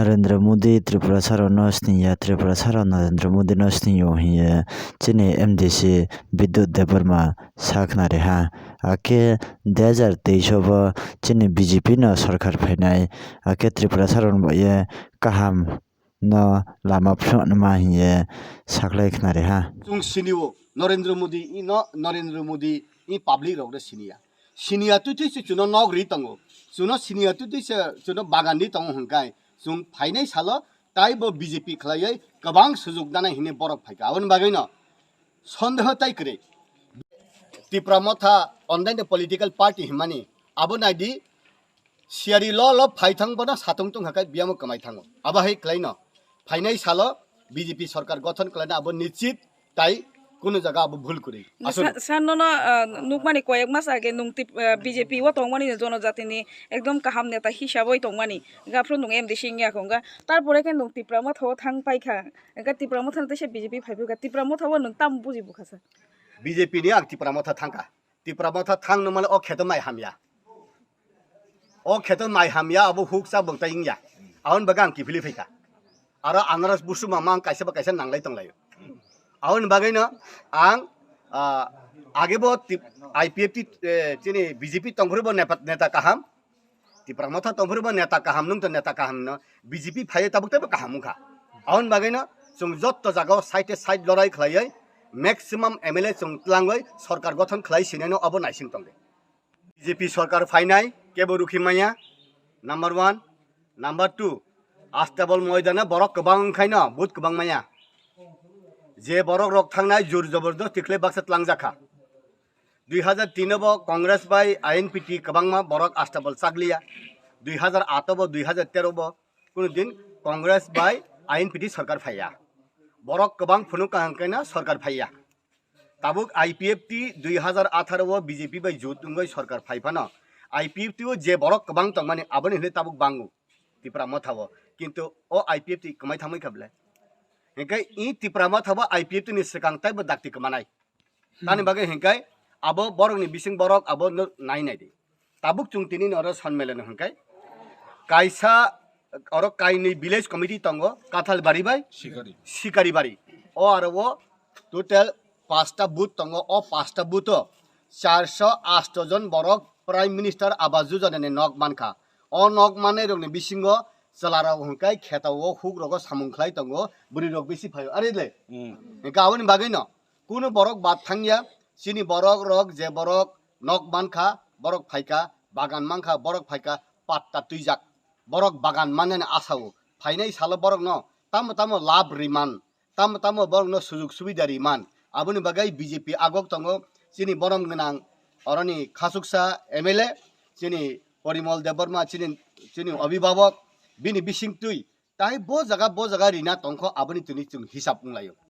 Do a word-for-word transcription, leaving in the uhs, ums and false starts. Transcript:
Narendra Modi Tripura sarokno siniya, Tripura sarok Narendra Modi no siniyo hiye chini M D C Bidyut Debbarma sakhnari ha. Ake dui hazar teis o bo chini B J P no sarkar phainai, ake Tripura sarok ni baye kaham no lama phunuknima hiye saklai khnari ha. Chwng sinio Narendra Modi ino, Narendra Modi i public rok de siniya. Siniya twi twi se chuno nok ri tongo. Chuno siniya twi twi se chuno bagan ri tongo hwnkhai chwng phainai salo taibo B J P khlaiwi kwbang sujuk danai hwnwi borok phaikha. Aboni bagwino sondeho tai kwrwi. Tipra Motha ondaini political party hwnmani abo naidi siyari lo lo phai thang bono satung tungkha khe biyamo kwmai thango. Abo hai kwlaino phainai salo B J P sorkar gothon kwlaina abo nichit tai kunu jaga abo bhul kwrwi. Aswk. Sa-, sir, nono, ah, nukmani koyek mas age nwng tip-, ah, B J P o tongmani, jonojatini ekdom kaham neta hisaboi tongmani, gaphro nwng M D C wngya kho wngkha, tarpore khe nwng Tipra Motha o thang paikha, wngkha Tipra Motha no teisa B J P phaiphurkha, Tipra Motha o nwng tamo buji bukha sir? B J P ni ang Tipra Motha thangkha, Tipra Motha thang nungmano o kheto mai hamya. O kheto mai hamya, abo huksa bwktai wngya. Aboni bagwi ang kiphilwi phaikha. Aro anaros busuma mang kaisa ba kaisa nanglai tonglaio. Aboni bagwino ang, ah, age bo tip-, I P F T, eh, chini B J P tongphuru bo nepa-, neta kaham. Tipra Motha tongphuru bo neta kaham, nwng to neta kaham no. B J P phaiwi tabuk teibo kaham wngkha. Aboni bagwino chwng jotto jagao side side lorai khlaiwi maximum M L A chwng tlangwi sorkar gothon khlai sinai no abo naising tongdi. B J P sorkar phainai kebo rukhi maya, number one. Number two, Astabal moidano borok kwbang wngkhaino vote kwbang maya. Je borok rok thangnai jur jobordosti khlai baksa tlangjakha. Dui hazar tin o bo Congress bai I N P T kwbangma borok Astabal chakliya. Dui hazar aat o bo, dui hazar tero bo kunu din Congress bai I N P T sorkar phaiya. Borok kwbang phunuk kaham kaino sorkar phaiya. Tabuk I P F T dui hazar atharo o B J P bai jut wngwi sorkar phai phano I P F T o je borok kwbang tongmani aboni hwnwi tabuk bango Tipra Motha o. Kintu o I P F T kwmai thangwi kha ble? Hinkhe i Tipra Motha o I P F T ni swkang taibo dakti kwmanai. Tani bagwi hinkhe abo borokni bising borok abo no nai nai di. Tabuk chwng tini oro sonmelen hwnkhe kaisa oro kainwi village committee tongo, Kathalbari bai Sikari. Sikaribari. O aro o total pasta booth tongo, o pasta booth o charso asto jon borok Prime Minister Awas Yojana ni nok mankha. O nok manai rokni bisingo chwla rok hwnkhe kheto o huk rogo samung khlai tongo, bwrwi rok bisi phaio. Ari le? Hmm. Hwnkhe aboni bagwi no kunu borok bad thangya, chini borok rok je borok nok mankha, borok phaikha, bagan mankha, borok phaikha, patta twijak. Borok bagan mannani asao. Phainai salo borokno tamo tamo lab riman, tamo tamo borokno sujuk subida riman. Aboni bagwi B J P agok tongo, chini borom gwnang oroni khasuksa M L A, chini Porimol Debbarma, chini, chini obhibhabok, bini bisingtwi. Tai bo jaga, bo jaga rina tongkho, aboni tini chwng hisab wnglaio.